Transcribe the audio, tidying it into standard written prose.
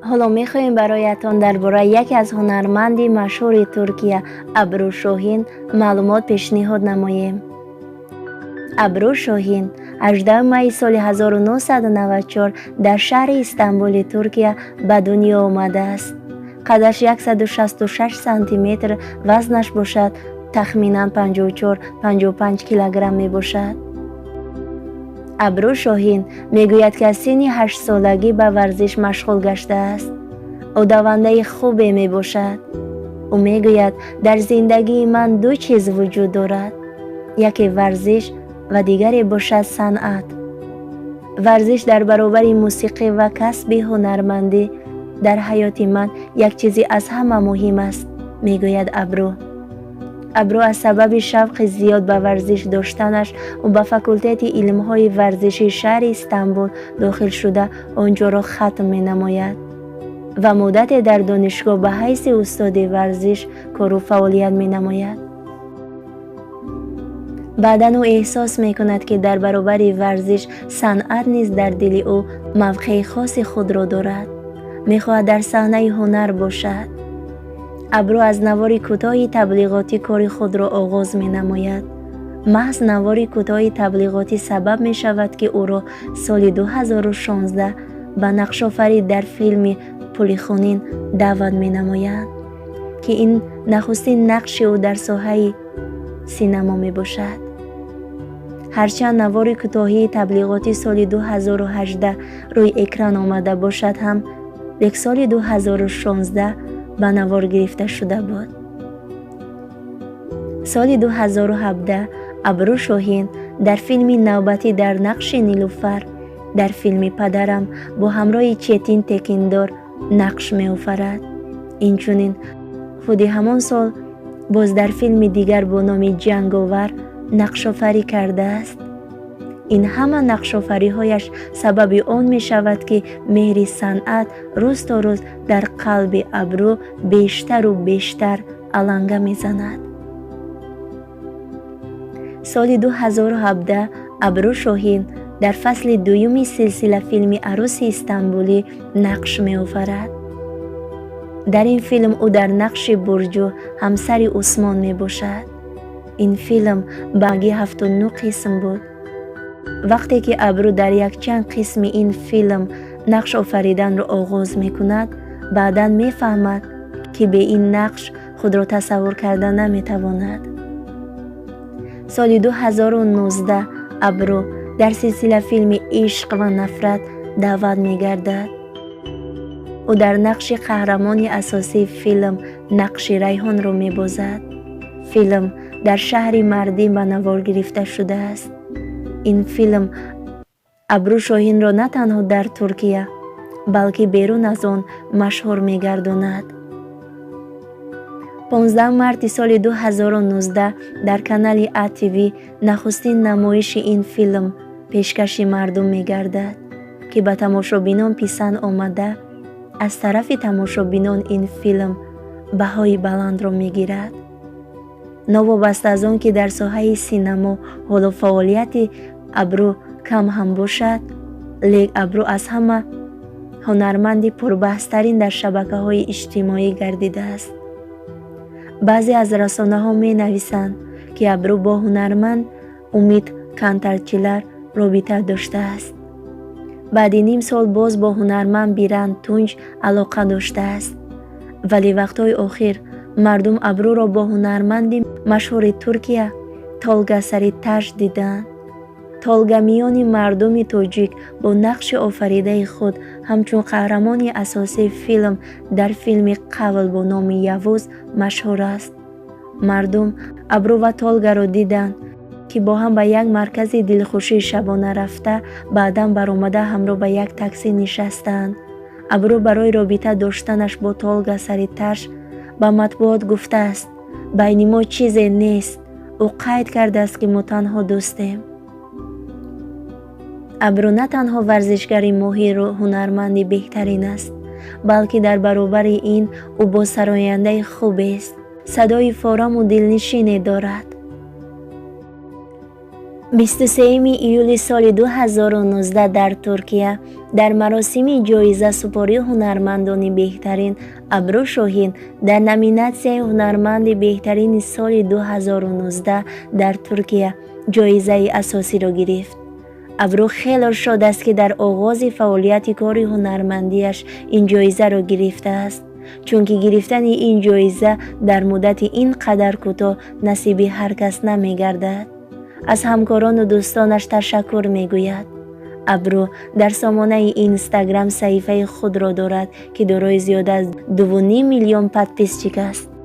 Ҳоло мехоҳем бароятон дар бораи яке аз ҳунарманди машҳури Туркия, Абру Шоҳин, маълумот пешниҳод намоем. Абру Шоҳин 18 майи соли 1994 дар шаҳри Истанбули Туркия ба дунё омадааст. Қадаш 166 сантиметр, вазнаш бошад тахминан 54-55 килограмм мебошад. Абру Шоҳин мегӯяд, ки аз синни 8-солагӣ ба варзиш машғул гаштааст. Ӯ давандаи хубе мебошад. Ӯ мегӯяд: «Дар зиндагии ман ду чиз вуҷуд дорад: яке варзиш ва дигаре бошад санъат. Варзиш дар баробари мусиқӣ ва касби ҳунармандӣ дар ҳаёти ман як чизи аз ҳама муҳим аст», мегӯяд Абру. Абру аз сабаби шавқи зиёд ба варзиш доштанаш, ӯ ба факултети илмҳои варзишии шаҳри Истанбул дохил шуда, он ҷоро хатм менамояд ва муддате дар донишгоҳ ба ҳайси устоди варзиш кору фаъолият менамояд. Баъдан ӯ эҳсос мекунад, ки дар баробари варзиш санъат низ дар дили ӯ мавқеи хоси худро дорад. Мехоҳад дар саҳнаи ҳунар бошад. Абру аз навори кӯтоҳи таблиғотӣ кори худро оғоз менамояд. Маҳз навори кӯтоҳи таблиғотӣ сабаб мешавад, ки ӯро соли 2016 ба нақшофарӣ дар филми «Пули хунин» даъват менамоянд, ки ин нахустин нақши ӯ дар соҳаи синамо мебошад. Ҳарчанд навори кӯтоҳии таблиғотӣ соли 2018 рӯи экран омада бошад ҳам, лек соли 2016 ба навор гирифта шуда буд. Соли 2017 Абру Шоҳин дар филми навбатӣ дар нақши Нилуфар дар филми «Падарам» бо ҳамроҳи Четин Текиндор нақш меофарад. Инчунин худи ҳамон сол боз дар филми дигар бо номи «Ҷанговар» нақшофарӣ кардааст. Ин ҳама нақшофариҳояш сабаби он мешавад, ки меҳри санъат рӯз то рӯз дар қалби Абру бештару бештар аланга мезанад. Соли 2017 Абру Шоҳин дар фасли дуюми силсила филми «Арӯси Истанбулӣ» нақш меофарад. Дар ин филм ӯ дар нақши Бурҷу, ҳамсари Усмон мебошад. Ин филм баги 79 қисм буд. Вақте ки Абру дар якчанд қисми ин филм нақш офариданро оғоз мекунад, баъдан мефаҳмад, ки бе ин нақш худро тасаввур карда наметавонад. Соли 2019 Абру дар силсила филми «Ишқ ва нафрат» даъват мегардад. Ӯ дар нақши қаҳрамони асосии филм нақши Райҳонро мебозад. Филм дар шаҳри Мардин ба навор гирифта шудааст. Ин филм Абру Шоҳинро на танҳо дар Туркия, балки берун аз он машҳур мегардонад. 15 марти соли 2019 дар канали АТВ нахустин намоиши ин филм пешкаши мардум мегардад, ки ба тамошобинон писанд омада, аз тарафи тамошобинон ин филм баҳои баландро мегирад. Новобаста аз он ки дар соҳаи синамо ҳоло фаъолияти Абру кам ҳам бошад, лек Абру аз ҳама ҳунарманди пурбаҳстарин дар шабакаҳои иҷтимоӣ гардидааст. Баъзе аз расонаҳо менависанд, ки Абру бо ҳунарманд Умид Кантарчилар робита доштааст. Баъди ним сол боз бо ҳунарманд Биран Тунҷ алоқа доштааст. Вале вақтҳои охир мардум Абруро бо ҳунарманди машҳури Туркия Толга Сариташ диданд. Толга миёни мардуми тоҷик бо нақши офаридаи худ ҳамчун қаҳрамони асосии филм дар филми «Қавл» бо номи Явуз машҳур аст. Мардум Абру ва Толгаро диданд, ки бо ҳам ба як маркази дилхушии шабона рафта, баъдан баромада, ҳамроҳ ба як таксӣ нишастаанд. Абру барои робита доштанаш бо Толга Сариташ ба матбуот гуфтааст: «Байни мо чизе нест». Ӯ қайд кардааст, ки мо танҳо дӯстем. Абру на танҳо варзишгари моҳиру ҳунарманди беҳтарин аст, балки дар баробари ин ӯ боз сарояндаи хубест, садои фораму дилнишине дорад. 23 июли соли 2019 дар Туркия Дар маросими ҷоизасупории ҳунармандони беҳтарин Абру Шоҳин дар номинатсияи ҳунарманди беҳтарини соли 2019 дар Туркия ҷоизаи асосиро гирифт. Абру хело шод аст, ки дар оғози фаъолияти кори ҳунармандиаш ин ҷоизаро гирифтааст, чунки гирифтани ин ҷоиза дар муддати ин қадар кӯтоҳ насиби ҳар кас намегардад. Аз ҳамкорону дӯстонаш ташаккур мегӯяд. Абру дар сомонаи Инстаграм саҳифаи худро дорад, ки дорои зиёда аз 2,5 миллион подписчик аст.